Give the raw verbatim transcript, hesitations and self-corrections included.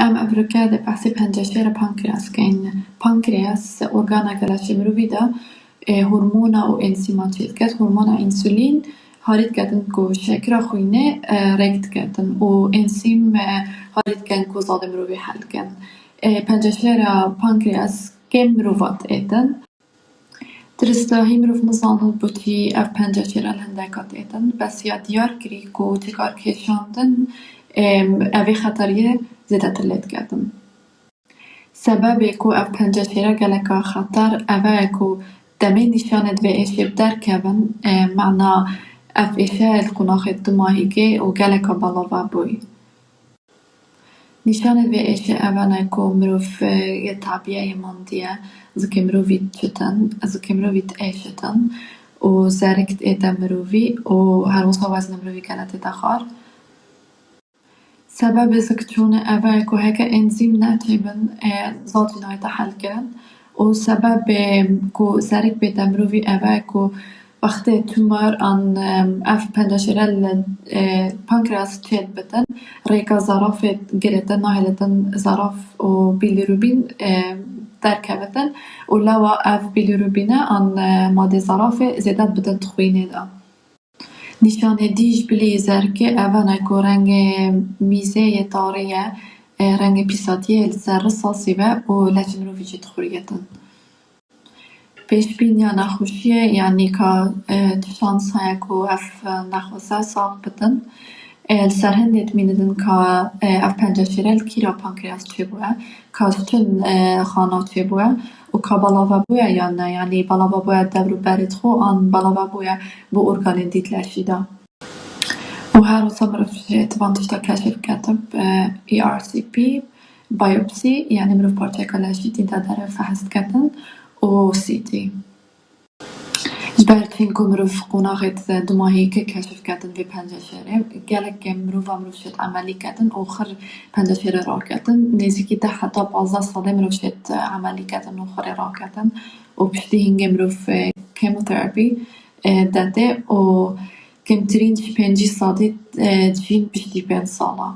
Em evroke dê behsê penceşêra pankreas kein. Pankreas organa geleşê mirovî de e, hormona û enzîma çêdiket. Hormona însulîn harî diketin ku şekira xwînê e, rêk diketin û enzîm e, harî dikin ku zadê mirovî hel dikin. E, penceşêra pankreas kêm mirova diêtin. Dirista hî mirov nizanin bûtî ev penceşêra li hindeka diêtin. Bes ya diyar kirî ku çi kar kêşandin e, evê xeteriyê zêdetir lê diketin. Sebebê ku ev penceşêre geleka xeter ev e ku demê nîşanê divê êşê bi derkevin, e, mana ev êşe li qonaxê dumahîkê û geleka balava bûy. Nîşanê divê êşê ev ne ku mirov e, yê tabiye yê mandiye, zikê mirovî çitin, zikê mirovî diêşitin û zerik diête mirovî û her wisa wezne mirovî gele tête xar. Sebebê zikçûnê ev e ku heke enzîm neçêbin, e, zad jî nayête helkirin û sebebê ku zerik bête mirovî ev e ku wextê tumor an, em, ev penceşêre li, e, pankreas çêdibitin, rêka zarafê girêtin, nahêlitin zaraf û bilirubîn, e, derkevitin û lewa ev bilirubîne an, e, madê zarafê zêde dibitin di xwînê de. Nîşanê dî ji bilî zerkê ev e ku rengê mîzê yê tarî ye, e, rengê pîsatiyê li ser risasî be û leşê mirovî jî dixuriyetin. Pêşbîniya nexweşiyê, yanî ka, e, çi şans heye ku ev nexwese sax bitin. E, li ser hindê dimînitin ka, e, ev penceşêre li kîra pankreas çêbûye, ka çi, e, xana çêbûye û ka balava bûye yan ne, yanî balava bûye dewr û berê dixwe an balava bûye bi organên dî di leşî de. Û her wisa mirov ji van tişta keşif ketib, e, E R C P, biopsy, yanî mirov parçeyeka leşî dî de dere fehs diketin û C T. Ji ber çîn ku mirov qonaxê di dumahîkê keşif ketin vê penceşêrê, gelek mirova mirov şêt emelî ketin û xir penceşêrê raketin. Nêzîkî deh heta pazdeh salê mirov şêt emelî ketin û xirê raketin û piştî hingê mirov, e, chemotherapy, e, detê û kêmtirîn ji pêncî salî, e, dijîn piştî pênc sala.